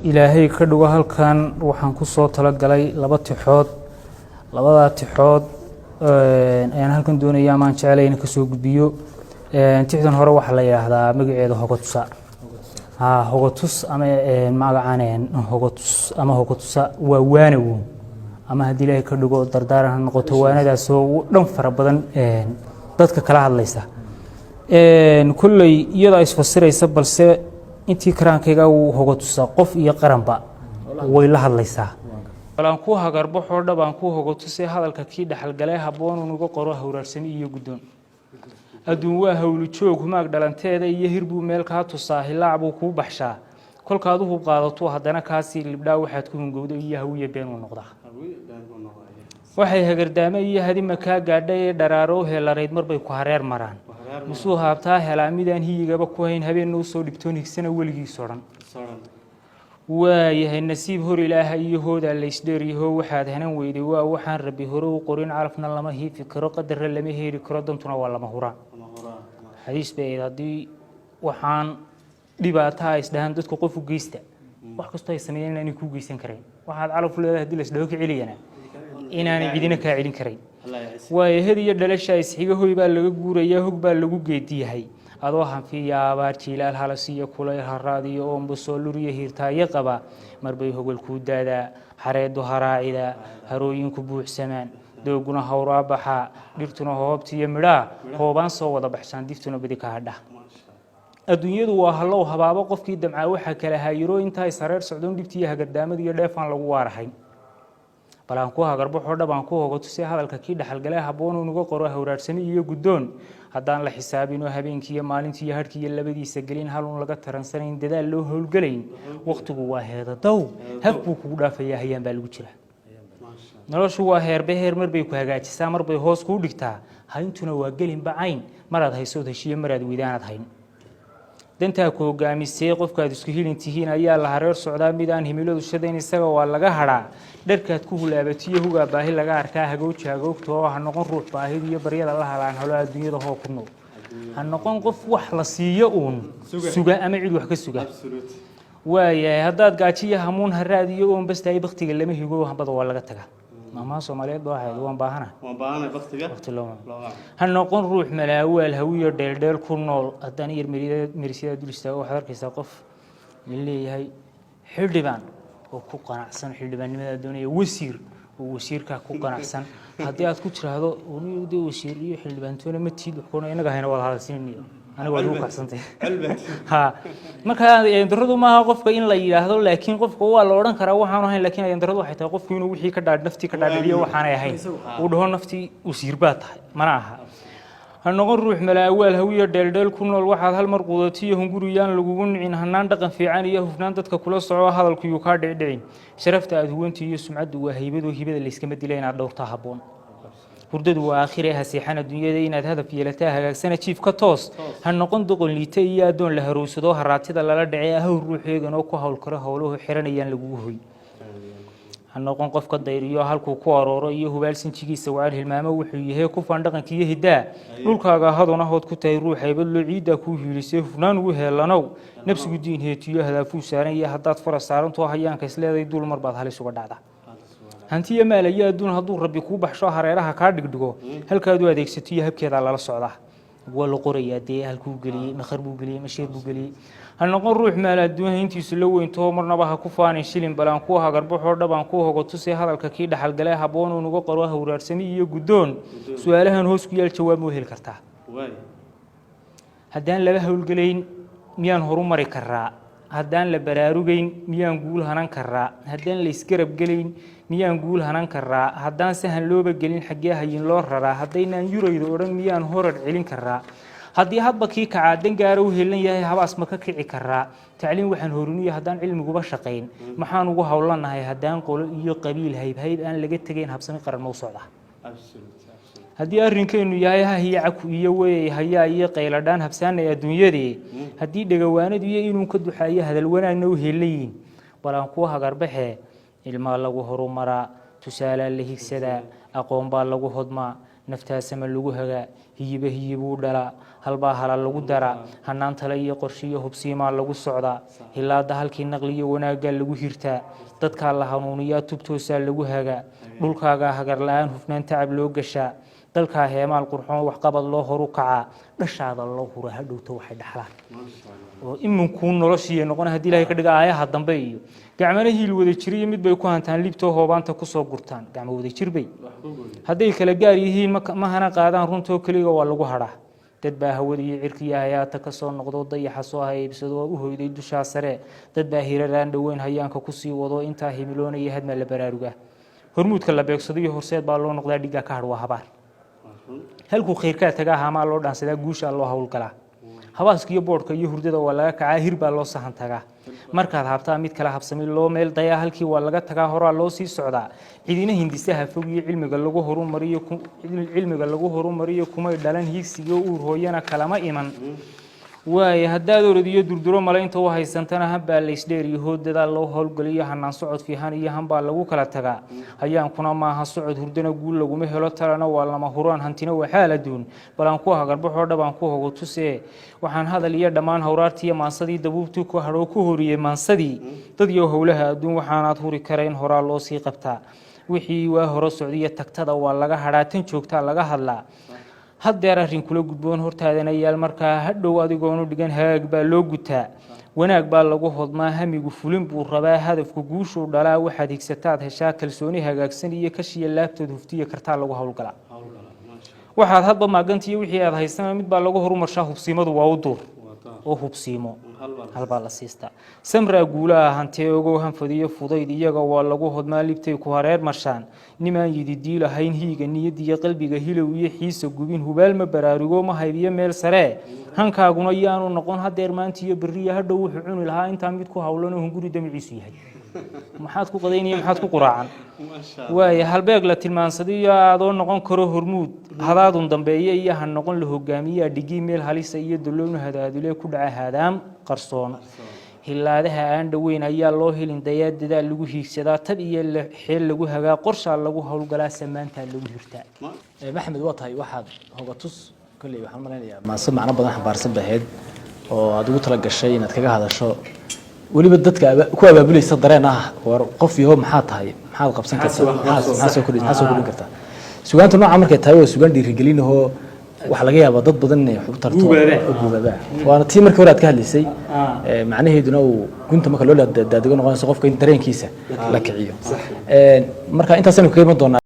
Ilaahay ka dhigo, halkan waxaan ku soo talagalay laba tixood. Labadaa tixood ayaan halkan doonaya amaan jeclay in kasoo gudbiyo. Tixdan hore waxaa la yidhaahdaa magaceeda Hogotusa. Hogotus ama magacan hogotus ama hogotusa waa waanawo ama haddii Ilaahay ka dhigo dardaaran ha noqoto, waanadaasoo dhan fara badan dadka kala hadlaysa. Kolley iyadaa isfasiraysa, balse intii karaankayga uu hogotusa qof iyo qaranba way la hadlaysaa. Balaan ku hagarbaxoo dhab aan ku hogotusay hadalka kii dhexalgalay habboonun uga qoro hawraarsami iyo guddoon. Adduun waa hawlu joog, humaag dhalanteeda iyo hir buu meel kaa tusaa, hilaac buu kuu baxshaa. Kolkaad u hub qaadato haddana kaasii libdhaa, waxaad ku hungowda iyo hawiya been uu noqdaa. Waxay hagardaame iyo hadima kaa gaadhay ee dharaaro heelarayd marbay ku hareer maraan. Misuu haabtaa helaa midaan hiyigaba ku hayn, habeenna usoo dhibtoon higsana weligiis odhan. Waayahay, nasiib hor Ilaaha iyo hoodaa laysdheeryaho, waxaad hanan weyday waa waxaan Rabbi hore u qorin. Calafna lama hiifi karo, qadarra lama heli karo, dantuna waa lama huraan. Xadiis bay ahayd, haddii waxaan dhibaataa isdhahaan dadku qof u geysta, wax kastoo ay sameeyeen inaanay kuu geysan karayn. Waxaad calaf u leedahay haddii laisdhaho ka celiyana, inaanay cidina kaa celin karayn. Waayo, hed iyo dhalasha isxiga, hoy baa laga guurayaa, hog baa lagu geediyahay. Adoo hanfiya abaar, jiilaal halas iyo kulayl, haraad iyo oombo, luriyo hiirtaayo qaba, marbay hogol kuu daadaa, xareedu haraacida, harooyinku buuxsamaan, dooguna hawraa baxaa, dhirtuna hoobtiyo midhaa hoobaan soo wada baxshaan, diftuna badi ka hadha. Adduunyadu waa hallow habaabo, qofkii damcaa waxaa kala haayiro intaa is hareer socdoon dhibtiiyo hagardaamada iyo dheefaan lagu waarahayn. Bal aan ku hagarbaxoo dhab aan ku hogo tusay hadalka kii dhexalgalay habboon unuga qoro hawraarsami iyo guddoon. Haddaan la xisaabin oo habeenkii iyo maalintii iyo hadhkii iyo labadiisa gelin halun laga taransanayn, dadaal loo howlgelayn, waqtigu waa heedadow, haf buu kugu dhaafayaa, hayaan baa lagu jira. Noloshu waa heerbe heer, mar bay ku hagaajisaa, mar bay hoos kuu dhigtaa. Hayntuna waa gelinba cayn, maraad haysood heshiyo, maraad weydaanaad hayn. Dantaa ku hogaamisay qofkaad isku hilin tihiin ayaa la hareer socdaa, mid aan himiladu shadayn isaga waa laga hadhaa. Dharkaad ku hulaabatiyo hugaa baahi laga arkaa. Hagooji hagoogta oo ha noqon ruux baahida iyo baryada la halaan halo. Adduunyada hoo ku nool ha noqon qof wax la siiyo uun suga ama cid wax ka suga. Waayahay, haddaad gaajiyo hamuun haraad iyo oon bastaay, baktiga lama higo, hambada waa laga tagaa. Maamaha Soomaaliyeed ba waxayd waan baahana. Waan baahanay baktiga. Waqti looma ha noqon ruux malaawaal hawiyo dheeldheel ku nool. Haddaan yar merisyadaa dul istaago, waxaad arkaysaa qof la leeyahay xildhibaan oo ku qanacsan xildhibaannimadaa doonaya, wasiir oo wasiirkaa ku qanacsan. Haddii aad ku tiraahdo de wasiir iyo xildhibaantoona ma tiid, wax kuna inaga hayna wada hadalsiinayno, aniga waad ugu kacsantay. Ha, marka daradu maaha qofka in la yidhaahdo, laakiin qofka waa la odhan karaa waxaanu ahayn. Laakiin daradu waxay tahay qofku inuu wixii ka dhaa naftii ka dhaadhiciyo waxaanay ahayn, uu dhaho naftii wasiir baa tahay, mana aha. Ha noqon ruux malaawaal hawiyo dheeldheel ku nool. Waxaad hal mar qudatiyo hunguriyaan lagugu nicin. Hanaan dhaqan fiican iyo hufnaan dadka kula soco, hadalkuyuu kaa dhicdhicin. Sharafta aad huwanti iyo sumcaddu waa haybadoo hibada layskama dila, inaad dhowrtaa habboon. Hurdadu waa aakhire, ha seexan adduunyada, inaad hadaf yeelataa hagaagsana, jiif ka toos. Ha noqon doqon liita iyo addoon la harowsado, haraatida lala dhacay. Ahow ruux eegan oo ku howlkaro howluhu xiranayaan lagugu hoy. Ha noqon qofka dayriyo halkuu ku arooro iyo hubaal sinjigiisa wacal hilmaamo wuxuu yahay. Ku faan dhaqanka iyo hiddaa dhulkaaga, haduna hood ku tahay ruux haybadlo, ciiddaa kuu hiilisay hufnaan ugu heelanow. Nafsigu diin heetiyo hadaafuu saaran iyo haddaad faras saarantoo hayaanka isleeday duul, mar baad halis uga dhacdaa. Hantiyo maal iyo adduun hadduu Rabbi kuu baxsho, hareeraha kaa dhigdhigo, halkaad u adeegsato iyo habkeedaa lala socdaa, waa la qorayaa dee halkuu geliyey, makhar buu geliyey, masheer buu geliyey. Ha noqon ruux maal adduun hayntiisu la weynto, marnaba ha ku faanin shilin. Bal aan ku hagarbaxoo dhab aan ku hogo tusay hadalka kii dhaxalgalay habboon unuga qoro hawraarsami iyo guddoon. Su-aalahan hoos ku yaal jawaab moo heli kartaa? Haddaan laba howlgelayn miyaan horumari karaa? Haddaan la baraarugayn miyaan guul hanan karaa? Haddaan la isgarab gelayn miyaan guul hanan karaa? Haddaan sahan looba gelin, xaggee hayin loo raraa? Haddaynaan yurayda odhan, miyaan horar celin karaa? Haddii hadba kii kacaa dan gaara u helan yahay, habaas ma ka kici karaa? Tacliin waxaan horiniyo haddaan cilmiguba shaqayn, maxaan ugu howlanahay? Haddaan qolo iyo qabiil hayb hayb aan laga tegayn, habsami qaran ma u socdaa? Haddii arrinkeennu yahay hahiyo caku iyo wey hayaa iyo qayladhaan habsaanay adduunyadee, haddii dhegawaanadu iyo inuu ka duxaayo hadal wanaagna u helayin, bal aan kuu hagarbaxee. Ilmaa lagu horumaraa, tusaalaa la higsadaa, aqoon baa lagu hodmaa. Naftaasama lagu hagaa, hiyiba hiyibuu dhalaa, halbaa hala lagu daraa, hanaan tale iyo qorshiyo hubsiimaa lagu socdaa, hilaada halkii naqliyo wanaaggaa lagu hirtaa, dadkaa la hanuuniyaa, tubtoosaa lagu hagaa, dhulkaagaa hagar la-aan hufnaan tacab loo gashaa, dalkaa heemaal qurxoon waxqabad loo horu kacaa, dhashaada loo hura hadhowta waxay dhaxlaan oo iminkuu noloshiiya noqon haddii Ilahay ka dhiga aayaha dambe. Iyo gacmana hiil wada jir iyo mid bay ku hantaan, libtoo hoobaanta kusoo gurtaan. Gacmo wada jir bay hadday kala gaar yihiin ma hana qaadaan, runtoo keliga waa lagu hadhaa. Dad baa hawada iyo cirkiiyo hayaata ka soo noqdo, dayaxa soo haybsado oo u hoyday dushaa sare. Dad baa hiraraan dhoweyn hayaanka kusii wado, intaa himiloonaya hadmaa la baraarugaa. Hormuudka la beegsado iyo horseed baa loo noqdaa, dhiggaa ka hadh waa habaar. Halkuu khayrkaa tagaa hamaa loo dhaansadaa, guushaa loo howlgalaa. Habaaska iyo boodhka iyo hurdada waa laga kacaa, hir baa loo sahan tagaa. Markaad habtaa mid kala habsami loo meel dayaa, halkii waa laga tagaa, horaa loo sii socdaa. Cidina hindisaha fog iyo cilmiga lagu horumariyo kumay dhalan, higsiga uur hooyana kalama iman waaye. Haddaad orod iyo durduro malaynta u haysantana, hanbaa laysdheeriyo, dadaal loo howlgeliyo, hanaan socod fiihan iyo hanbaa lagu kala tagaa. Hayaankuna maaha socod hurdana, guul laguma helo, talana waa lama huraan, hantina waa xaal adduun. Bal aan ku hagarbaxoo dhab aan ku hogo tusee. Waxaan hadal iyo dhammaan hawraartiiyo maansadii dabuubtii ku hadhoo ku horiyey maansadii dad iyo howlaha adduun, waxaanaad huri karayn horaa loo sii qabtaa. Wixii waa hore socdiyo tagtada waa laga hadhaa, tan joogtaa laga hadlaa. Haddeer arrin kula gudboon hortaadana yaal, markaa hadhow adigoonu dhigan hagaag baa loo gutaa, wanaag baa lagu hodmaa. Hamigu fulin buu rabaa, hadafku guushuu dhalaa, waxaad higsataad heshaa, kalsooni hagaagsan iyo kashiya laabtood huftiya kartaa lagu howlgalaa. Waxaad hadba maagantiiyo wixii aad haysana mid baa lagu horumarshaa. Hubsiimadu waa u duur oo hubsiimo halbaa la siistaa. Samraa guulaha hantee ogow, hanfadiyo fudayd iyaga waa lagu hodmaa, libtay ku hareer marshaan. Nimaan yididii lahayn hiiga niyadiyo qalbiga, hilow iyo xiisa gubin, hubaal ma baraarugo, ma haybiyo meel saree. Hankaaguna yaanu noqon hadeer, maanta iyo berriya hadhow wuxuu cuni lahaa intaa mid ku howlan oo hunguri damiciisu yahay. Maxaad ku qadaynaya, maxaad ku quraacan? Waaya halbeeg la tilmaansaday iyo aadoo noqon karo hormuud, hadaadun dambeeye iyo ha noqon la hogaamiyaa dhigii meel halisa iyo daloonu hadaadule ku dhaca haadaam qarsoon. Hilaadaha aan dhoweyn ayaa loo helin dayaa, dadaal lagu hiigsadaa, tab iyo xeel lagu hagaa, qorshaa lagu howlgalaa, samaantaa lagu hirtaa. Maxamed, waa tahay waxaad hogatus kolley waxaan malaynayaa maase macno badan xambaarsan bahayd oo aad ugu tala gashay inaad kaga hadasho, weliba dadka ku abaabulaysa dareen ah: war qof yaho, maxaa tahay, maxaad qabsan kartaa, maxaa soo kordhin kartaa? Sugaanta nooca markay tahay waa sugaan dhiirigelin ahoo waxaa laga yaabaa dad badan inay wax u tarto oo guubaabaan. Waana tii markii hore aad ka hadlaysay, macnaheeduna uu gunta marka loo daadego noqonayso qofka in dareenkiisa la kiciyo. Marka intaasaynu kaga iman doonaa.